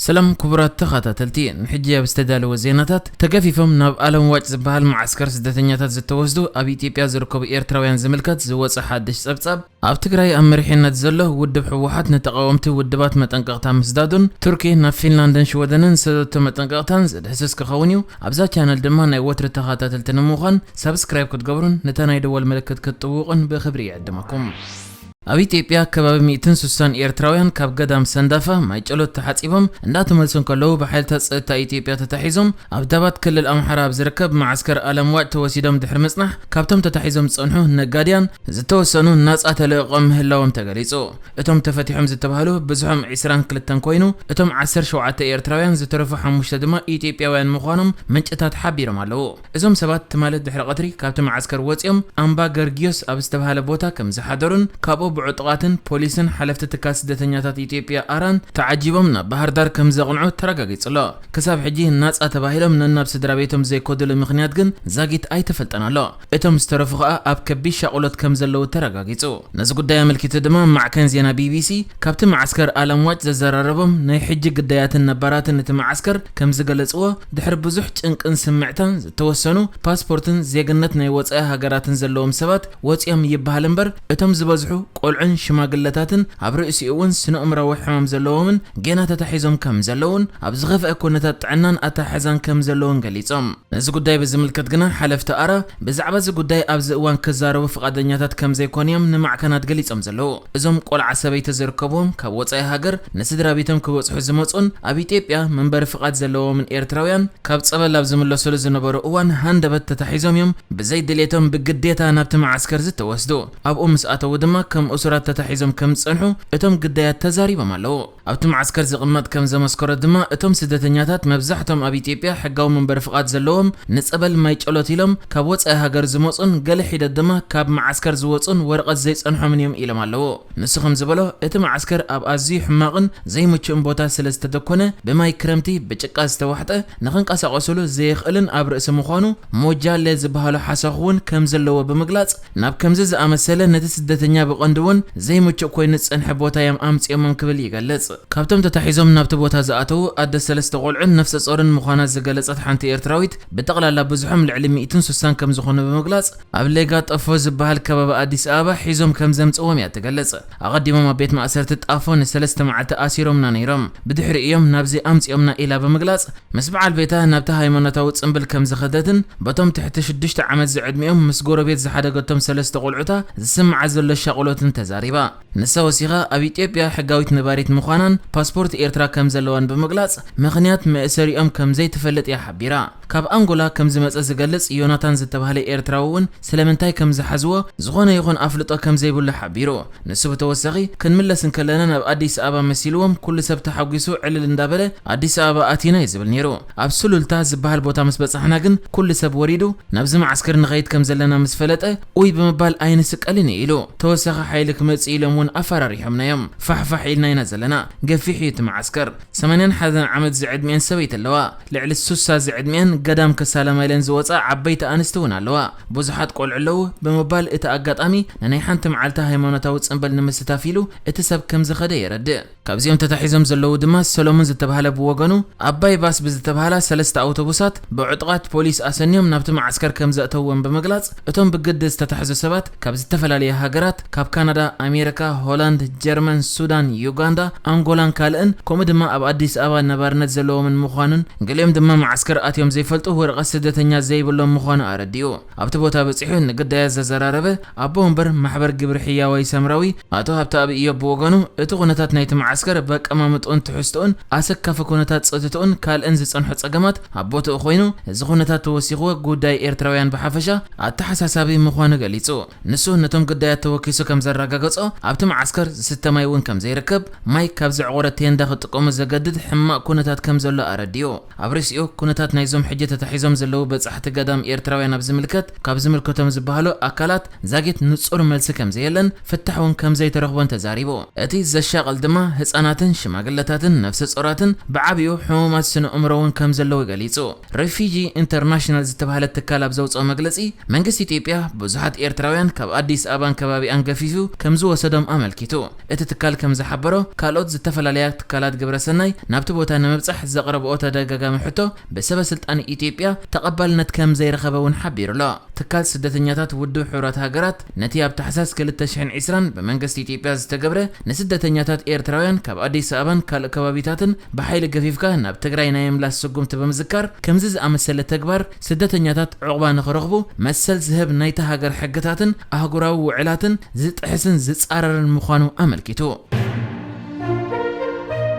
ሰላም ክቡራት ተኸታተልቲ፣ ንሕጂ ኣብ ዝተዳለወ ዜናታት፣ ተገፊፎም ናብ ኣለም ዋጭ ዝበሃል መዓስከር ስደተኛታት ዝተወስዱ ኣብ ኢትዮጵያ ዝርከቡ ኤርትራውያን ዝምልከት ዝወጸ ሓድሽ ጸብጻብ፣ ኣብ ትግራይ ኣብ መሪሕነት ዘሎ ውድብ ህወሓት ንተቓወምቲ ውድባት መጠንቀቕታ ምስዳዱን ቱርኪ ናብ ፊንላንድን ሽወደንን ዝሰደቶ መጠንቀቕታን ዝድህስስ ክኸውን እዩ። ኣብዛ ቻነል ድማ ናይ ወትሪ ተኸታተልቲ ንምዃን ሳብስክራይብ ክትገብሩን ነታ ናይ ደወል ምልክት ክትጥውቑን ብኽብሪ ይዕድመኩም። ኣብ ኢትዮጵያ ከባቢ ሚእትን ስሳን ኤርትራውያን ካብ ገዳም ሰንዳፋ ማይ ጨሎት ተሓጺቦም እንዳተመልሱ እንከለዉ ብሓይልታት ጸጥታ ኢትዮጵያ ተታሒዞም ኣብ ዳባት ክልል ኣምሓራ ኣብ ዝርከብ መዓስከር ኣለምዋጭ ተወሲዶም ድሕሪ ምጽናሕ ካብቶም ተታሒዞም ዝጸንሑ ነጋድያን ዝተወሰኑ ናጻ ተለቆም ምህላዎም ተገሊጹ። እቶም ተፈቲሖም ዝተባህሉ ብዝሖም ዕስራን ክልተን ኮይኑ እቶም ዓሰርተ ሸውዓተ ኤርትራውያን ዝተረፉ ሓሙሽተ ድማ ኢትዮጵያውያን ምዃኖም ምንጭታት ሓቢሮም ኣለዉ። እዞም ሰባት ትማሊ ድሕሪ ቀትሪ ካብቲ መዓስከር ወጺኦም ኣምባ ገርጊዮስ ኣብ ዝተባህለ ቦታ ከም ዝሓደሩን ካብኡ ብዕጡቓትን ፖሊስን ሓለፍቲ ትካል ስደተኛታት ኢትዮጵያ ኣራን ተዓጂቦም ናብ ባህር ዳር ከም ዘቕንዑ ተረጋጊጹ ኣሎ። ክሳብ ሕጂ ናጻ ተባሂሎም ነናብ ስድራ ቤቶም ዘይከዱሉ ምኽንያት ግን ዛጊት ኣይተፈልጠን ኣሎ። እቶም ዝተረፉ ከኣ ኣብ ከቢድ ሻቕሎት ከም ዘለዉ ተረጋጊጹ። ነዚ ጉዳይ ኣመልኪቱ ድማ ማዕከን ዜና ቢቢሲ ካብቲ መዓስከር ኣለምዋጭ ዘዘራረቦም ናይ ሕጂ ግዳያትን ነባራትን እቲ መዓስከር ከም ዝገለጽዎ፣ ድሕሪ ብዙሕ ጭንቅን ስምዕታን ዝተወሰኑ ፓስፖርትን ዜግነት ናይ ወጻኢ ሃገራትን ዘለዎም ሰባት ወጺኦም ይበሃል እምበር፣ እቶም ዝበዝሑ ቆልዑን ሽማግለታትን ኣብ ርእሲኡ እውን ስነ-ኣእምራዊ ሕማም ዘለዎምን ጌና ተታሒዞም ከም ዘለውን ኣብ ዝኸፍአ ኩነታት ጥዕናን ኣተሓሕዛን ከም ዘለውን ገሊጾም። ነዚ ጉዳይ ብዝምልከት ግና ሓለፍቲ ኣራ ብዛዕባ እዚ ጉዳይ ኣብዚ እዋን ክዛረቡ ፍቓደኛታት ከም ዘይኮኑ እዮም ንማዕከናት ገሊጾም ዘለዉ። እዞም ቆልዓ ሰበይቲ ዝርከብዎም ካብ ወጻኢ ሃገር ንስድራ ቤቶም ክበጽሑ ዝመጹን ኣብ ኢትዮጵያ መንበሪ ፍቓድ ዘለዎምን ኤርትራውያን ካብ ጸበል ኣብ ዝምለሱሉ ዝነበሩ እዋን ሃንደበት ተታሒዞም እዮም ብዘይ ድሌቶም ብግዴታ ናብቲ መዓስከር ዝተወስዱ። ኣብኡ ምስ ኣተዉ ድማ ከም እሱራት ተታሒዞም ከም ዝጸንሑ እቶም ግዳያት ተዛሪቦም ኣለዉ። ኣብቲ መዓስከር ዝቕመጥ ከም ዘመስከሮ ድማ እቶም ስደተኛታት መብዛሕቶም ኣብ ኢትዮጵያ ሕጋዊ መንበሪ ፍቓድ ዘለዎም ንጸበል ማይ ጨሎት ኢሎም ካብ ወጻኢ ሃገር ዝመጹን ገለ ሒደት ድማ ካብ መዓስከር ዝወጹን ወረቐት ዘይጸንሖምን እዮም ኢሎም ኣለዉ። ንሱ ከም ዝበሎ እቲ መዓስከር ኣብ ኣዝዩ ሕማቕን ዘይምቹእን ቦታ ስለ ዝተደኮነ ብማይ ክረምቲ ብጭቃ ዝተዋሕጠ ንኽንቀሳቐሱሉ ዘየኽእልን ኣብ ርእሲ ምዃኑ ሞጃሌ ዝበሃሉ ሓሳኹ እውን ከም ዘለዎ ብምግላጽ ናብ ከምዚ ዝኣመሰለ ነቲ ስደተኛ ብቐንዱ እውን ዘይምቹእ ኮይኑ ዝጸንሐ ቦታ እዮም ኣምጺኦሞም ክብል ይገልጽ። ካብቶም ተታሒዞም ናብቲ ቦታ ዝኣተዉ ኣደ ሰለስተ ቆልዑን ነፍሰ ጾርን ምዃና ዝገለጸት ሓንቲ ኤርትራዊት ብጠቕላላ ብዙሖም ልዕሊ ሚእትን ስሳን ከም ዝኾኑ ብምግላጽ ኣብ ሌጋ ጠፎ ዝበሃል ከባቢ ኣዲስ ኣበባ ሒዞም ከም ዘምጽዎም እያ ትገልጽ። ኣቐዲሞም ኣብ ቤት ማእሰርቲ ጣፎ ንሰለስተ መዓልቲ ኣሲሮምና ነይሮም። ብድሕሪ እዮም ናብዚ ኣምጺኦምና ኢላ ብምግላጽ ምስ በዓል ቤታ ናብቲ ሃይማኖታዊ ጽምብል ከም ዝኸደትን በቶም ትሕቲ ሽዱሽተ ዓመት ዝዕድሚኦም ምስ ጎረቤት ዝሓደገቶም ሰለስተ ቆልዑታ ዝስምዓ ዘሎ ሻቕሎትን ተዛሪባ። ንሳ ወሲኻ ኣብ ኢትዮጵያ ሕጋዊት ነባሪት ምዃናን ፓስፖርት ኤርትራ ከም ዘለዋን ብምግላጽ ምኽንያት መእሰሪኦም ከም ዘይትፈልጥ እያ ሓቢራ። ካብ ኣንጎላ ከም ዝመጸ ዝገልጽ ዮናታን ዝተባህለ ኤርትራዊ እውን ስለምንታይ ከም ዝሓዝዎ ዝኾነ ይኹን ኣፍልጦ ከም ዘይብሉ ሓቢሩ። ንሱ ብተወሳኺ ክንምለስ እንከለና ናብ ኣዲስ ኣበባ መሲልዎም ኩሉ ሰብ ተሓጒሱ ዕልል እንዳበለ ኣዲስ ኣበባ ኣቲና እዩ ዝብል ነይሩ። ኣብ ሱሉልታ ዝበሃል ቦታ ምስ በጻሕና ግን ኩሉ ሰብ ወሪዱ ናብዚ መዓስከር ንኸይድ ከም ዘለና ምስ ፈለጠ ኡይ ብምባል ኣይንስቀልን እዩ ኢሉ። ተወሳኺ ሓይሊ ክመጽእ ኢሎም እውን ኣፈራሪሖምና እዮም። ፋሕፋሕ ኢልና ኢና ዘለና። ገፊሕ እዩ እቲ መዓስከር። ሰማንያን ሓደን ዓመት ዝዕድሚአን ሰበይቲ ኣለዋ። ልዕሊ ሱሳ ዝዕድሚአን ገዳም ከሳለማ ኢለን ዝወጻ ዓበይቲ ኣንስቲ እውን ኣለዋ። ብዙሓት ቆልዑ ኣለዉ ብምባል እቲ ኣጋጣሚ ንናይ ሓንቲ መዓልቲ ሃይማኖታዊ ጽምብል ንምስታፍ ኢሉ እቲ ሰብ ከም ዝኸደ የረድእ። ካብዚኦም ተታሒዞም ዘለዉ ድማ ሰሎሞን ዝተባህለ ብወገኑ ኣባይ ባስ ብዝተባህላ ሰለስተ ኣውቶቡሳት ብዕጡቓት ፖሊስ ኣሰንዮም ናብቲ መዓስከር ከም ዘእተውዎም ብምግላጽ እቶም ብግዲ ዝተታሕዙ ሰባት ካብ ዝተፈላለያ ሃገራት ካብ ካናዳ፣ ኣሜሪካ፣ ሆላንድ፣ ጀርመን፣ ሱዳን፣ ዩጋንዳ፣ ኣንጎላን ካልእን ከምኡ ድማ ኣብ ኣዲስ ኣበባ ነባርነት ዘለዎምን ምዃኑን ገሊኦም ድማ መዓስከር ኣትዮም ዘይፈልጡ ወረቐት ስደተኛ ዘይብሎም ምዃኑ ኣረዲኡ። ኣብቲ ቦታ በጺሑ ንግዳያት ዘዘራረበ ኣቦ ወንበር ማሕበር ግብሪ ሕያዋይ ሰምራዊ ኣቶ ሃብተኣብ እዮብ ብወገኑ እቲ ኩነታት ናይቲ መዓስከር በቀማምጥኡን ትሕዝትኡን ኣሰካፊ ኩነታት ጸጥትኡን ካልእን ዝጸንሖ ጸገማት ኣብ ቦትኡ ኮይኑ እዚ ኩነታት ተወሲኽዎ ጉዳይ ኤርትራውያን ብሓፈሻ ኣተሓሳሳቢ ምዃኑ ገሊጹ። ንሱ ነቶም ግዳያት ተወኪሱ ከም ዘረጋገጾ ኣብቲ መዓስከር ዝስተ ማይ እውን ከም ዘይርከብ ማይ ካብ ዘዕቆረ ቴንዳ ክጥቀሙ ዘገድድ ሕማቕ ኩነታት ከም ዘሎ ኣረዲኡ። ኣብ ርእሲኡ ኩነታት ናይዞም ሕጂ ተታሒዞም ዘለዉ በጻሕቲ ገዳም ኤርትራውያን ኣብ ዝምልከት ካብ ዝምልከቶም ዝበሃሉ ኣካላት ዛጊት ንጹር መልሲ ከም ዘየለን ፍታሕ እውን ከም ዘይተረኽቦን ተዛሪቡ። እቲ ዘሻቕል ድማ ህጻናትን ሽማግለታትን ነፍሰ ጾራትን ብዓብዩ ሕሙማት ስነ ኣእምሮ እውን ከም ዘለዉ ገሊጹ። ሬፊጂ ኢንተርናሽናል ዝተባህለ ትካል ኣብ ዘውፅኦ መግለጺ፣ መንግስቲ ኢትዮጵያ ብዙሓት ኤርትራውያን ካብ ኣዲስ ኣበባን ከባቢኣን ገፊፉ ከም ዝወሰዶም ኣመልኪቱ። እቲ ትካል ከም ዝሓበሮ፣ ካልኦት ዝተፈላለያ ትካላት ግብረሰናይ ናብቲ ቦታ ንምብጻሕ ዘቕረብኦ ተደጋጋሚ ሕቶ ብሰበ ስልጣን ኢትዮጵያ ተቐባልነት ከም ዘይረኸበ እውን ሓቢሩ ኣሎ። ትካል ስደተኛታት ውድብ ሕቡራት ሃገራት ነቲ ኣብ ታሕሳስ ክልተ ሽሕን ዕስራን ብመንግስቲ ኢትዮጵያ ዝተገብረ ንስደተኛታት ኤርትራውያን ካብ ኣዲስ ኣበባን ካልእ ከባቢታትን ብሓይሊ ገፊፍካ ናብ ትግራይ ናይ ምምላስ ስጉምቲ ብምዝካር፣ ከምዚ ዝኣመሰለ ተግባር ስደተኛታት ዕቑባ ንኽረኽቡ መሰል ዝህብ ናይታ ሃገር ሕግታትን ኣህጉራዊ ውዕላትን ዝጥሕስን ዝጻረርን ምዃኑ ኣመልኪቱ።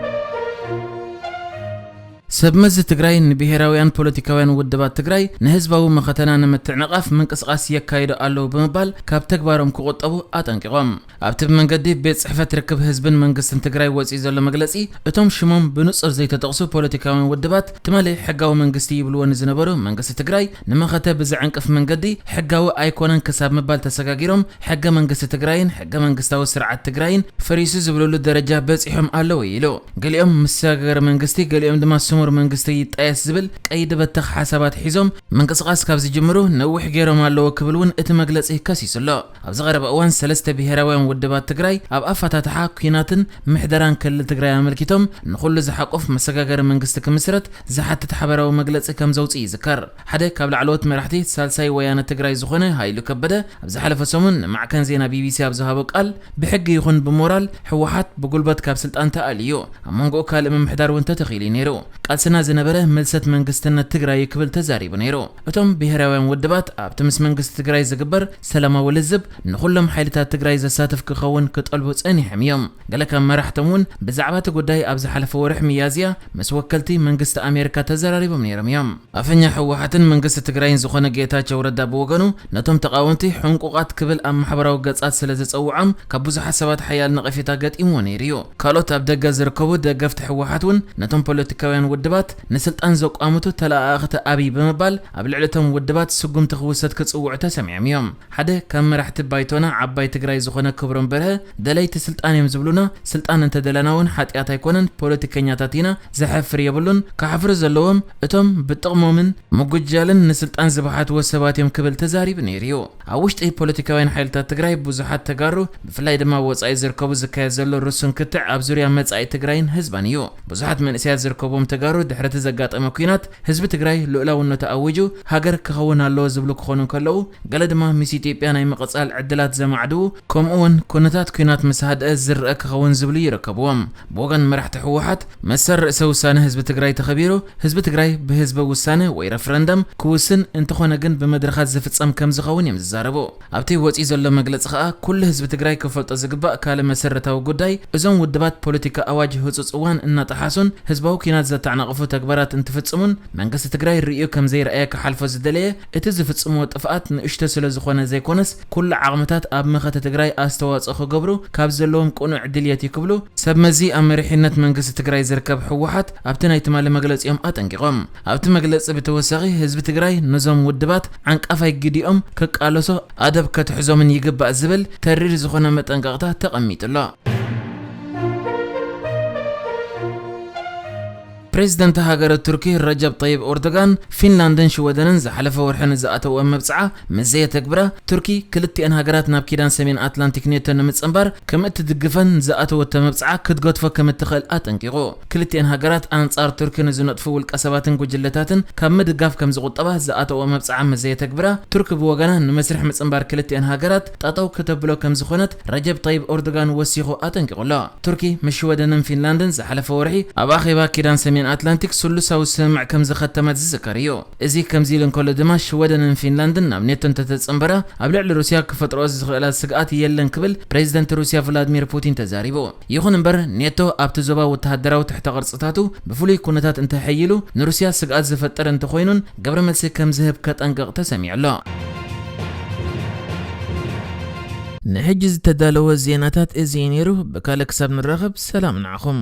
ሰብ መዚ ትግራይ ንብሄራውያን ፖለቲካውያን ውድባት ትግራይ ንህዝባዊ መኸተና ንምትዕንቓፍ ምንቅስቓስ የካይዱ ኣለዉ ብምባል ካብ ተግባሮም ክቑጠቡ ኣጠንቂቖም። ኣብቲ ብመንገዲ ቤት ጽሕፈት ርክብ ህዝብን መንግስትን ትግራይ ወጺኡ ዘሎ መግለጺ፣ እቶም ሽሞም ብንጹር ዘይተጠቕሱ ፖለቲካውያን ውድባት ትማሊ ሕጋዊ መንግስቲ ይብልዎ ንዝነበሩ መንግስቲ ትግራይ ንመኸተ ብዘዕንቅፍ መንገዲ ሕጋዊ ኣይኮነን ክሳብ ምባል ተሰጋጊሮም፣ ሕገ መንግስቲ ትግራይን ሕገ መንግስታዊ ስርዓት ትግራይን ፈሪሱ ዝብልሉ ደረጃ በጺሖም ኣለዉ ኢሉ። ገሊኦም መሰጋገሪ መንግስቲ፣ ገሊኦም ድማ ስሙር መንግስቲ ይጣየስ ዝብል ቀይዲ በተኽ ሓሳባት ሒዞም ምንቅስቓስ ካብ ዝጅምሩ ነዊሕ ገይሮም ኣለዉ ክብል እውን እቲ መግለጺ ከሲሱ ኣሎ። ኣብዚ ቀረባ እዋን ሰለስተ ብሄራውያን ውድባት ትግራይ ኣብ ኣፈታትሓ ኲናትን ምሕደራን ክልል ትግራይ ኣመልኪቶም ንኹሉ ዝሓቁፍ መሰጋገሪ መንግስቲ ክምስረት ዝሓትት ሓበራዊ መግለጺ ከም ዘውፅእ ይዝከር። ሓደ ካብ ላዕለዎት መራሕቲ ሳልሳይ ወያነ ትግራይ ዝኾነ ሃይሉ ከበደ ኣብ ዝሓለፈ ሰሙን ንማዕከን ዜና ቢቢሲ ኣብ ዝሃቦ ቃል፣ ብሕጊ ይኹን ብሞራል ህወሓት ብጉልበት ካብ ስልጣን ተኣልዩ፣ ኣብ መንጎኡ ካልእ ምምሕዳር እውን ተተኺሉ እዩ ነይሩ። ቃልስና ዝነበረ ምልሰት መንግስትነት ትግራይ እዩ ክብል ተዛሪቡ ነይሩ። እቶም ብሄራውያን ውድባት ኣብቲ ምስ መንግስቲ ትግራይ ዝግበር ሰላማዊ ልዝብ ንኹሎም ሓይልታት ትግራይ ዘሳትፍ ክኸውን ክጠልቡ ጸኒሖም እዮም። ገለ ካብ መራሕቶም እውን ብዛዕባ እቲ ጉዳይ ኣብ ዝሓለፈ ወርሒ ሚያዝያ ምስ ወከልቲ መንግስቲ ኣሜሪካ ተዘራሪቦም ነይሮም እዮም። ኣፈኛ ህወሓትን መንግስቲ ትግራይን ዝኾነ ጌታቸው ረዳ ብወገኑ፣ ነቶም ተቓወምቲ ሕንቁቓት ክብል ኣብ ማሕበራዊ ገጻት ስለ ዝጸውዖም፣ ካብ ብዙሓት ሰባት ሓያል ነቐፌታ ገጢምዎ ነይሩ እዩ። ካልኦት ኣብ ደገ ዝርከቡ ደገፍቲ ህወሓት እውን ነቶም ፖለቲካውያን ውድባት ንስልጣን ዘቋምቱ ተለኣኣኽቲ ኣብይ ብምባል ኣብ ልዕሊ እቶም ውድባት ስጉምቲ ክውሰድ ክጽውዑ ተሰሚዖም እዮም። ሓደ ካብ መራሕቲ ባይቶና ዓባይ ትግራይ ዝኾነ ክብሮም በርሀ፣ ደለይቲ ስልጣን እዮም ዝብሉና፣ ስልጣን እንተደለና እውን ሓጢኣት ኣይኮነን፣ ፖለቲከኛታት ኢና፣ ዘሕፍር የብሉን፣ ክሓፍሩ ዘለዎም እቶም ብጥቕሞምን ምጉጃልን ንስልጣን ዝበሓትዎ ሰባት እዮም ክብል ተዛሪቡ ነይሩ እዩ። ኣብ ውሽጢ ፖለቲካውያን ሓይልታት ትግራይ ብዙሓት ተጋሩ፣ ብፍላይ ድማ ኣብ ወጻኢ ዝርከቡ፣ ዝካየድ ዘሎ ርሱን ክትዕ ኣብ ዙርያ መጻኢ ትግራይን ህዝባን እዩ። ብዙሓት መንእሰያት ዝርከብዎም ተጋሩ ድሕሪ እቲ ዘጋጠመ ኲናት ህዝቢ ትግራይ ልኡላውነቱ ኣዊጁ ሃገር ክኸውን ኣለዎ ዝብሉ ክኾኑ እንከለዉ፣ ገለ ድማ ምስ ኢትዮጵያ ናይ ምቕጻል ዕድላት ዘማዕድዉ፣ ከምኡ እውን ኩነታት ኲናት ምስ ሃድአ ዝረአ ክኸውን ዝብሉ ይርከብዎም። ብወገን መራሕቲ ህወሓት፣ መሰል ርእሰ ውሳነ ህዝቢ ትግራይ ተኸቢሩ፣ ህዝቢ ትግራይ ብህዝበ ውሳነ ወይ ረፍረንደም ክውስን፣ እንተኾነ ግን ብመድረኻት ዝፍጸም ከም ዝኸውን እዮም ዝዛረቡ። ኣብቲ ወፂኡ ዘሎ መግለፂ ከኣ፣ ኩሉ ህዝቢ ትግራይ ክፈልጦ ዝግባእ ካልእ መሰረታዊ ጉዳይ፣ እዞም ውድባት ፖለቲካ ኣዋጅ ህፁፅ እዋን እናጠሓሱን ህዝባዊ ኲናት ዘተዓናቕፉ ተግባራት እንትፍጽሙን፣ መንግስቲ ትግራይ ርእዩ ከም ዘይረኣየ ክሓልፎ ዝደለየ፣ እቲ ዝፍጽምዎ ጥፍኣት ንእሽቶ ስለ ዝኾነ ዘይኮነስ፣ ኩሉ ዓቕምታት ኣብ መኸተ ትግራይ ኣስተዋፅኦ ክገብሩ ካብ ዘለዎም ቅኑዕ ድልየት እዩ ክብሉ ሰብ መዚ ኣብ መሪሕነት መንግስቲ ትግራይ ዝርከብ ህወሓት ኣብቲ ናይ ትማሊ መግለፂኦም ኣጠንቂቖም። ኣብቲ መግለፂ ብተወሳኺ፣ ህዝቢ ትግራይ ነዞም ውድባት ዓንቃፋይ ግዲኦም ክቃለሶ ኣደብ ከትሕዞምን ይግባእ ዝብል ተሪር ዝኾነ መጠንቀቕታ ተቐሚጡ ኣሎ። ፕሬዝደንት ሃገረ ቱርኪ ረጀብ ጠይብ ኦርዶጋን፣ ፊንላንድን ሽወደንን ዝሓለፈ ወርሒ ንዝኣተወ መብጽዓ ምስ ዘየተግብራ፣ ቱርኪ ክልቲኣን ሃገራት ናብ ኪዳን ሰሜን ኣትላንቲክ ኔቶ ንምጽንባር ከም እትድግፈን ዝኣተወቶ መብጽዓ ክትገድፎ ከም እትኽእል ኣጠንቂቑ። ክልቲኣን ሃገራት ኣንጻር ቱርኪ ንዝነጥፉ ውልቀ ሰባትን ጉጅለታትን ካብ ምድጋፍ ከም ዝቑጠባ ዝኣተወ መብጽዓ ምስ ዘየተግብራ፣ ቱርኪ ብወገና ንመስርሕ ምጽንባር ክልቲኣን ሃገራት ጠጠው ክተብሎ ከም ዝኾነት ረጀብ ጠይብ ኦርዶጋን ወሲኹ ኣጠንቂቑ ኣሎ። ቱርኪ ምስ ሽወደንን ፊንላንድን ዝሓለፈ ወርሒ ኣብ ኣኼባ ኪዳን ሰሜን ኣትላንቲክ ስሉሳዊ ስምምዕ ከም ዝኸተመት ዝዝከር እዩ። እዚ ከምዚ ኢሉ እንከሎ ድማ፣ ሽወደንን ፊንላንድን ናብ ኔቶ እንተተጸንበራ፣ ኣብ ልዕሊ ሩስያ ክፈጥርኦ ዝኽእላ ስግኣት የለን ክብል ፕሬዚደንት ሩስያ ቭላድሚር ፑቲን ተዛሪቡ። ይኹን እምበር፣ ኔቶ ኣብቲ ዞባ ወተሃደራዊ ትሕተ ቅርጽታቱ ብፍሉይ ኩነታት እንተሐይሉ፣ ንሩስያ ስግኣት ዝፈጥር እንተኾይኑን ግብረ መልሲ ከም ዝህብ ከጠንቅቕ ተሰሚዑ ኣሎ። ንሕጂ ዝተዳለወ ዜናታት እዚ እዩ ነይሩ። ብካልእ ክሳብ ንራኸብ፣ ሰላም ንዓኹም።